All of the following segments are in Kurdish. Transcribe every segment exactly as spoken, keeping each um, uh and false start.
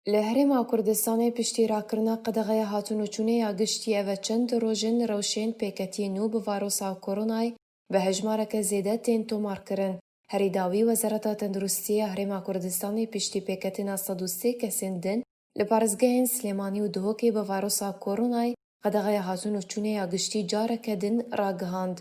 Li Herêma Kurdistanê piştî rakirina qedexeya hatin û çûnê ya giştî, eve çend roj in rewşên pêketiyên nû bi vayrosa koronayê bi hejmareke zêde tên tomarkirin. Herî dawî Wezareta Tenduristiyê ya Herêma Kurdistanê piştî pêketina sed û sê kesên din li parêzgehên Silêmanî û Duhokê bi vayrosa koronayê qedexeya hatin û çûnê ya giştî careke din ragihand.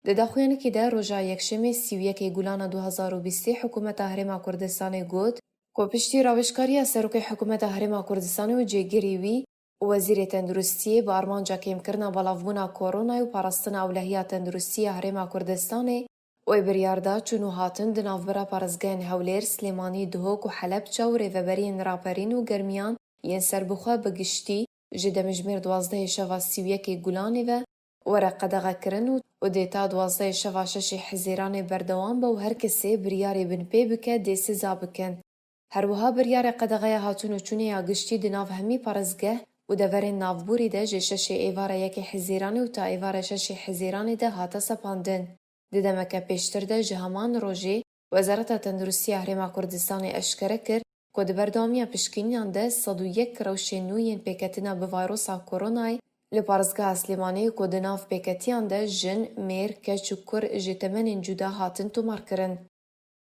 Di daxuyanekî de roja Yekşemê sî û yekê Gulana du hezar û bîstê Hikûmeta Herêma Kurdistanê got ku piştî rawêjkariya Serokê Hikûmeta Herêma Kurdistanê û cêgirî wî û Wezîrê Tenduristiyê bi armanca kêmkirina belavbûna koronayê û parastina ewlehiya tenduristî ya Herêma Kurdistanê, wê biryar da çûn û hatin di navbera parêzgehên Hewlêr, Silêmanî, Duhok û Helebça û rêveberiyên raperîn û germiyan yên serbixwe bi giştî, ji demjimêr duwazdehê şeva sî û yekê Gulanê ve were qedexekirin û, û dê ta duwazdehê şeva şeşê Hizîranê berdewam be û her kesê biryarê binpê bike dê siza bikin. Her wiha biryarê qedexeya hatin û çûnê ya giştî di nav hemî parêzgeh û deverên navborî de ji şeşê êvara yekê Hizîranê û ta êvara şeşê Hizîranê de hate sepandin. Di demeke pêştir de ji heman rojê Wezareta Tenduristiya Herêma Kurdistanê eşkere kir ku di berdewamiya pişkîniyan de sed û yek rewşên nû yên pêketina bi vayrosa koronayê li parêzgeha Silêmaniyê ku di nav pêketiyan de jin, mêr, keç û kur ji temenên cuda hatin tomarkirin.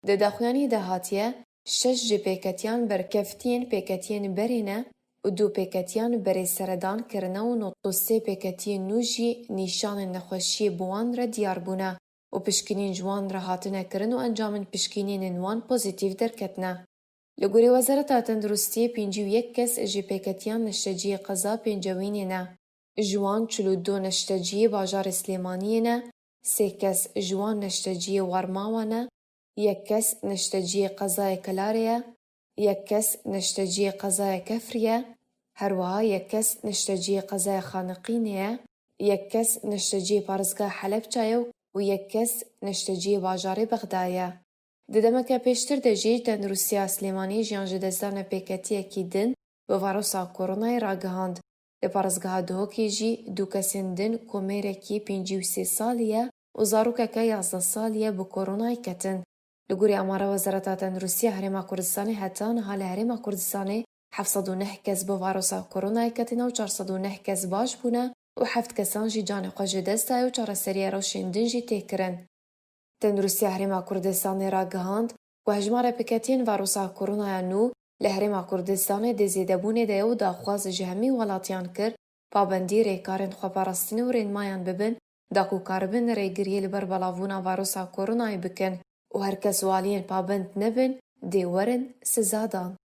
Di daxuyaniyê de hatiye, şeş ji pêketiyan berkeftiyên pêketiyên berê ne û du pêketiyan berê seredan kirine û nod û sê pêketiyên nû jî nîşanên nexweşiyê bi wan re diyar bûne û pişkînîn ji wan re hatine kirin û encamên pişkînînên wan pozîtîf derketine. Li gorî Wezareta Tenduristiyê pêncî û yek kes ji pêketiyan neşteciyê qeza pêncewînê ne. Ji wan çil û du neşteciyê bajarê Silêmaniyê ne, sê kes ji wan neşteciyê Warmawa ne, yek kes neşteciyê qezayê Kelarê ye, yek kes neşteciyê qezayê Kefrî ye, her wiha yek kes neşteciyê qezayê Xaniqînê ye, yek kes neşteciyê parêzgeha Helebça ye û yek kes neşteciyê bajarê Bexdayê ye. Di demeke pêştir de jî Tenduristiya Silêmaniyê jiyan ji destdana pêketiyekî din bi vayrosa koronayê ragihand. Li parêzgeha Duhokê jî du kesên din ku mêrekî pêncî û sê salî ye û zarokeke yazdeh salî ye bi koronayê ketin. Li gorî amara Wezareta Tenduristiya Herêma Kurdistanê heta niha li Herêma Kurdistanê heft sed û neh kes bi vayrosa koronayê ketine û çar sed û neh kes baş bûne û heft kesan jî canê xwe ji dest daye û çareseriya rewşên din jî tê kirin. Tenduristiya Herêma Kurdistanê ragihand ku hejmara pêketiyên vayrosa koronaya nû li Herêma Kurdistanê di zêdebûnê de ye û daxwaz ji hemî welatiyan kir pabendî rêkarên xweparastinê û rênmayan bibin, da ku karibin rêgiriyê li ber belavbûna vayrosa koronayê bikin û her kes û aliyên pabend nebin, dê werin siza dan.